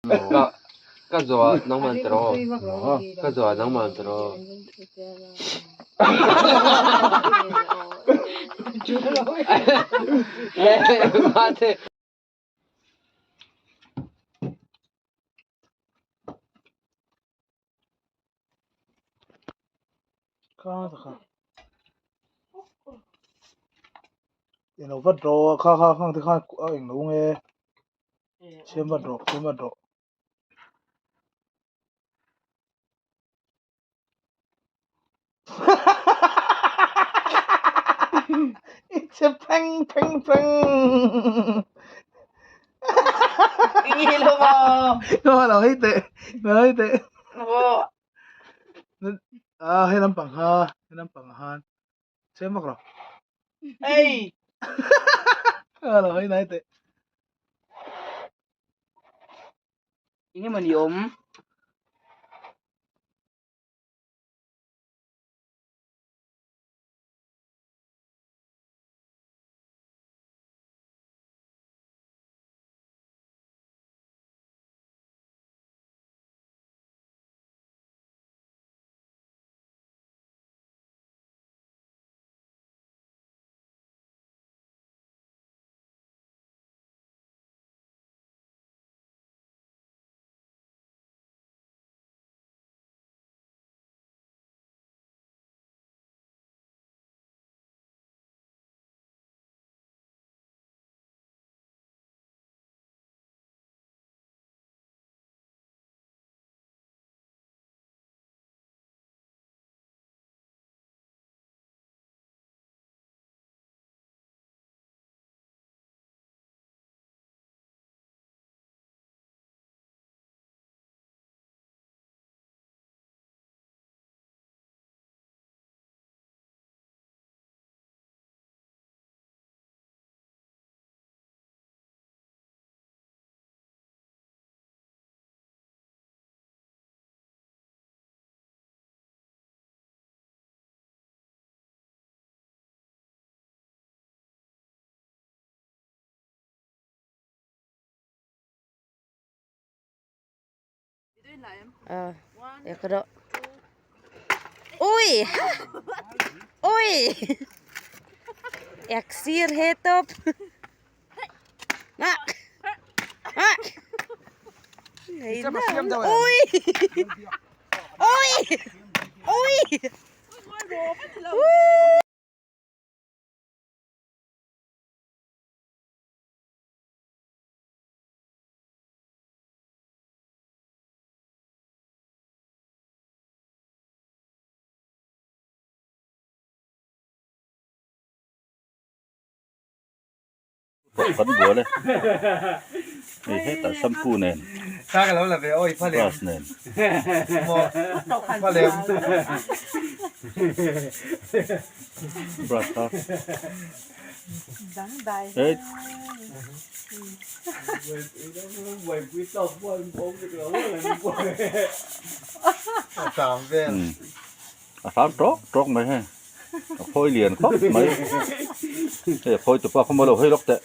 Ka ka zawh nangman ta rawh. Ka zawh nangman ta rawh. Mate. Kha kha. Eng lo vat rawh kha kha khang te khan a eng lo nge siam vat rawh siam vat rawh. It's a prank prank prank. Nó lo hei teh nó hei teh. À hei lampang ha hei lampang han chhem vak rawh. Ei! À lo hei nai teh. Enge mawni awm? Ui! Ui! Ek sir he tawp. Ah! Ah! Ui! Ui! Ui! Kan bual e hei hetah shampoo nen brush nen brush kha hei a hram tawk tawk mai hei a khawi lian khawp mai hei a khawi tupa khaw maw lo hawi lawk teh.